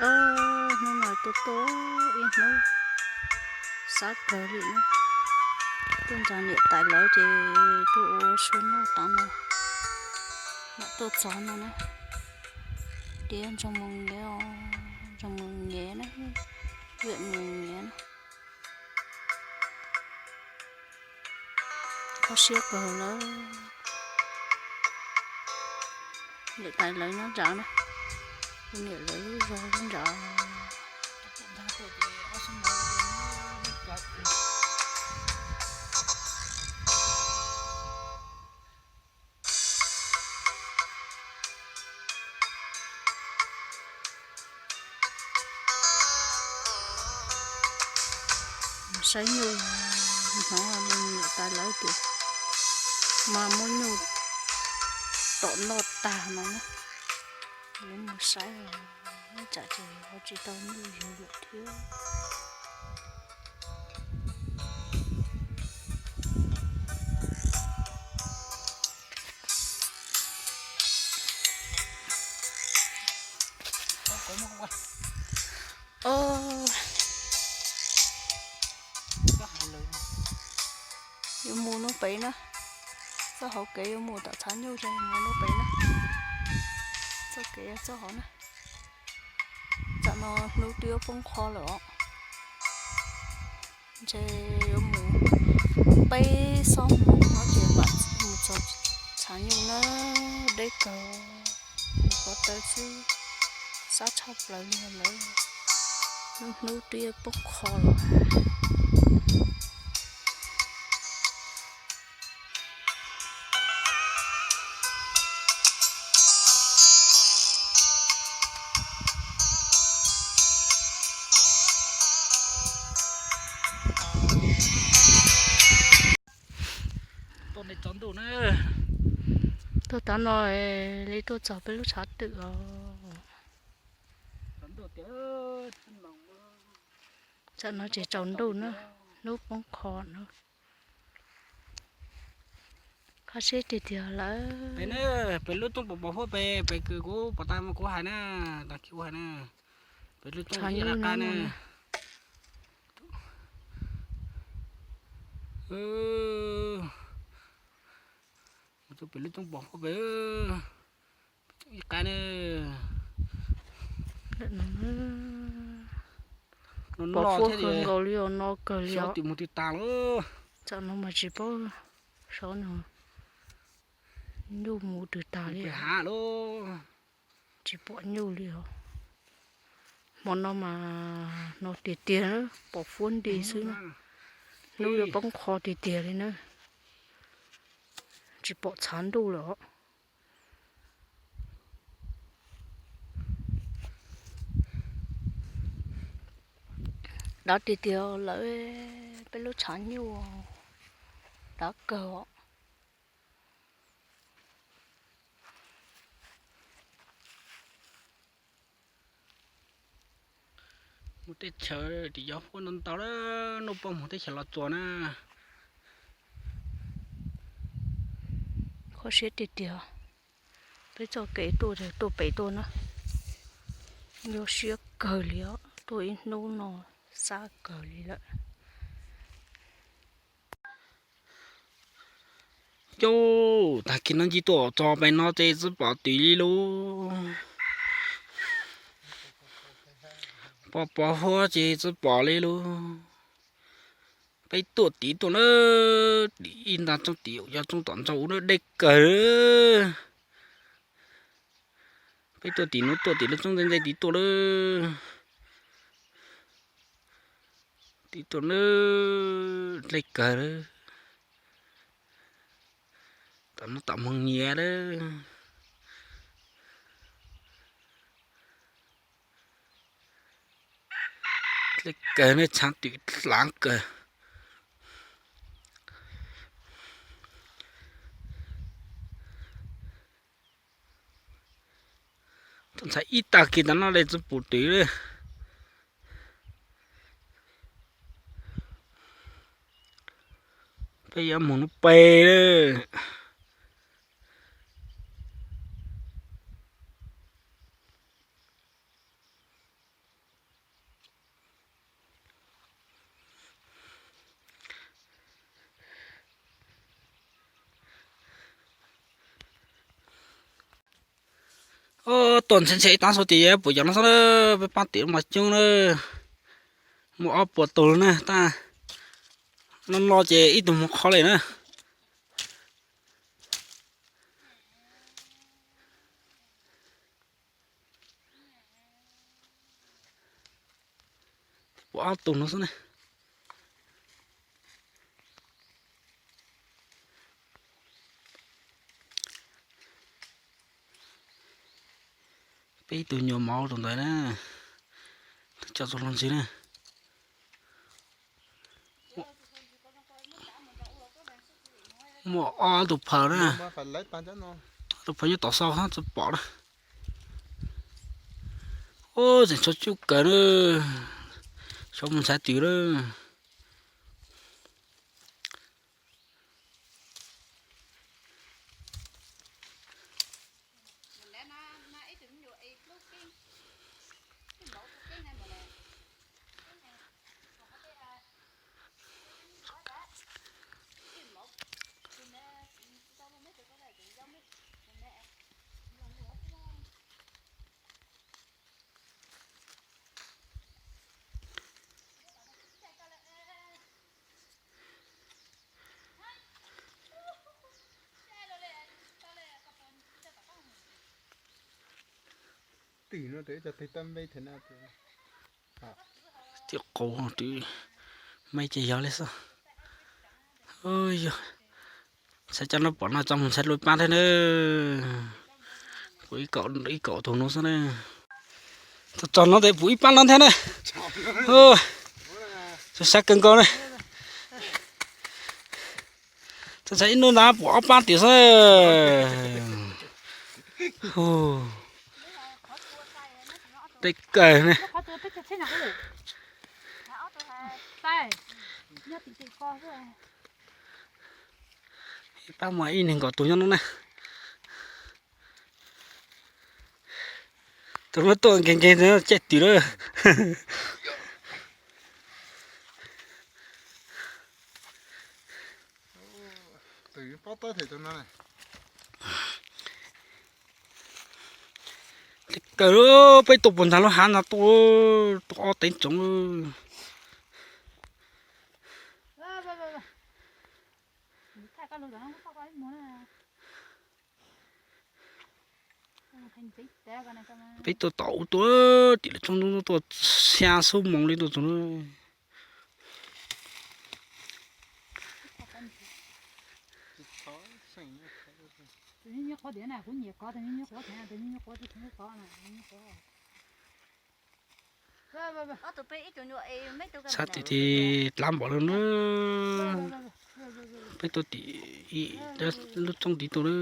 Hnub no tuaj tuaj ib hnub xab kawg li na. Tuaj nrog niam tais lawv ces tuaj ua su noj tas no, mam tuaj txog no na. Tiav ntsoog mus nyiav, ntsoog mus nyiav na, vim mus nyiav na. Kho siab kawg lawm. Niam tais lawv nyob nrad na, niam lawv lub zos lub nrad. Saib nyuj, hnov niam tais lawv tias mas muab nyuj tom noj tag no na. Yuav mus saib, tsam ces ho tsis tau nyuj yug lawm thiab. Yuav mus no pem na, txoj hauv kev yuav mus tom tshav nyuj ces mus no pem na. Txoj kev txoj hauv na. Tam no hnub twb yuav poob qho lawm os. Ntshe yuav mus peb xuab moos no ces mam mus txog tshav nyuj na. Deb kawg, mus ko taw xwb, sab tshaj plaws li lawm. Lub hnub twb yuav poob qho lawm. Tuaj txog ntuj na. Tuaj tav no li tuaj txog peb lub tshav twm os. Tam no ces tsaus ntuj na, hnub poob qho na. Kho siab tiag tiag lawm. Pem lub roob pos pos huab pem, pem kws kuv pom tas mas kuv hais na, tag kis kuv hais na. Pem lub roob ib qab na. Pem lub roob pos huab pem, ib qab na. Pos huab kawg nkaus li os, no kawg li os. Tim mus twg tas lawm. Tam no mas tsis paub saib no, nyuj mus twg tas li. Tsis pom nyuj li os. Hmo no mas no tiag tiag na, pom huab nti xwb na. Hnub yuav poob qho tiag tiag li na. Tsis pom tshav ntuj lawm os. Dav tiag tiag lawm, peb lub tshav nyuj dav kawg os. Mus teb chaws tim cov huab ntau ntau lawm, noj pob mus teb chaws Los Tsuas na. Kho siab tiag tiag, peb txoj kev tuaj tuaj pem tuaj na, nyuaj siab kawg li os, tuaj ib hnub no xab kawg li lawm. Coj tag kis no ncig tuaj txog pem no ces tsis pom tim li lauj. Pos pos huab ces tsis pom li lauj. Peb tuaj tim tuaj na, tim ib nta tsooj tim yog tsooj tom ntsoog ub na, deb kawg. Peb tuaj tim no, tuaj tim lub tsooj ntxeeb ntxeeb tim tuaj lawm. Tim tuaj na, deb kawg lawm. Tam no tam moog nyiav lawm. Deb kawg na, tshav twm hlaav kawg. Tuaj ntxhais ib tag kis tas no li tsis pum twm li. Peb yuav mus hnub peb lawm. Tuaj ntshe ntshe ib tag xwb ces yuav pum cov no xwb na, peb pab tim mas coob na. Muaj ob puas tus na, tab no no ces ib tug mus qhov li na. Pom ob tug no xwb na. Peb ib tug nyuam mov rau ntawd na, tso txog los ntsis na. Muaj ob tug phaws na, ob tug phaws nyob tom xo tsis pom na. Ub, tseem tshuav coob kawg na, tshuav mus ntshai twm na. Twm no twb cov twg tau npe thiab na. Twb qus twb me ces yog li xwb. Yog ntshai cov no pom no tso mus ntshai dua ib pab thiab na. Kuv ib kaum ib kaum tus no xwb na. Txog no tes pum ib pab no thiab na. Sab sab kawg nkaus na. Txog ntshai ib hnub ntawd pum ob pab tim xwb. Tej kawg ne. Ib pab mas ib neeg nkaum tus nyob no na. Tus no tuaj nkees nkees caj twm lawm. Tej kawg, peb tuaj puag ntag lub hav no tuaj, tuaj ob teev tsoov. Peb tuaj tom ub tuaj tim lawv tsob ntoo tuaj xya xuab moos li tuaj txog na. Txhab tim tim dlav npaum li na. Peb tuaj tim lub roob tid tuaj na.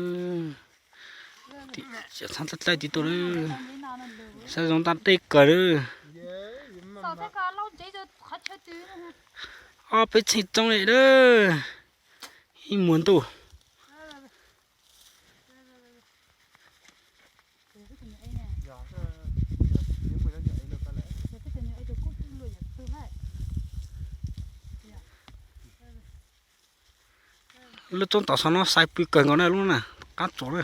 Tim txhab dlaib dlaib tid tuaj na. Saib zoo ntaj dej kawg na. Ob peb txheej roob li na. Ib muag ntuj. Lub roob tom xov no sai pw kawg nkaus na, lub na qab tsuas na.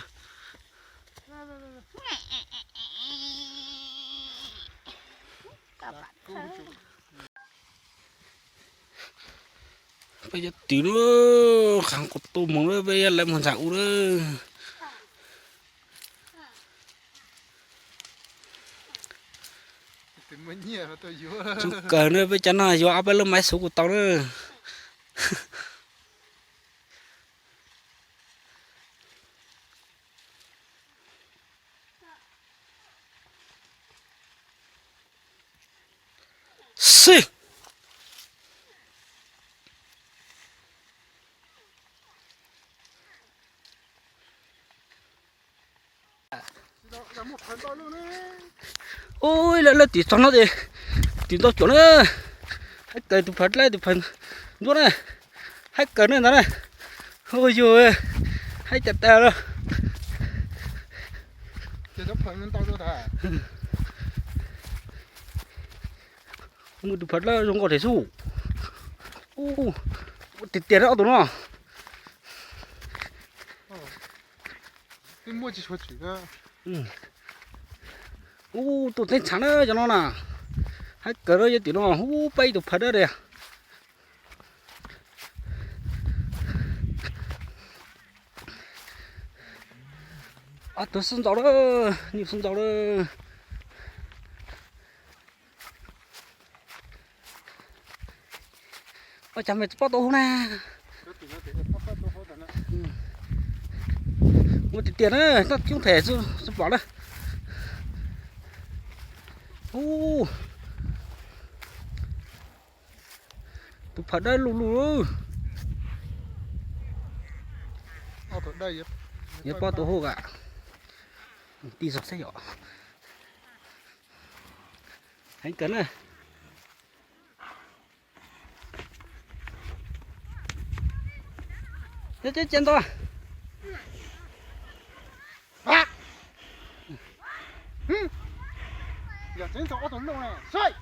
Peb cov twm lub qab quas tu moog lawm, peb lawv moog ntshai ub lawm. Txoov kawg na, peb cov no yuav ob peb lub maiv xuv kuj tau na. Xib. Ub, lawv lawv tim txog no ces tim ntau cuam na. Haib kawg, tus phaw dlaib tus phaw ntsuab na. Haib kawg na ntawd na. Ua yog haib tas tas lawm. Mus tus phaw dlaib zoo nkauj thiab xwb. Ub, tiag tiag na ob tug no. Twb muaj tsis tshua tswm na. Ub, tus teeb tshav na cov no na. Haib kawg na, yog tim no ub pab ib tug phaj dawb li. Ob tug xub ntxaus lawm, nyuj xub ntxaus lawm. Ua cas mej tsis pab tau hauv na? Muaj tiag tiag na, noj coob them xwb pom na. Ub, tus phaj dawb luj luj. Yuav pab tau hauv a? Tij zog xwb yom. Heev kawg na. Cov cov cia nto. Yog tseeb tau ob tug loj ne, saib.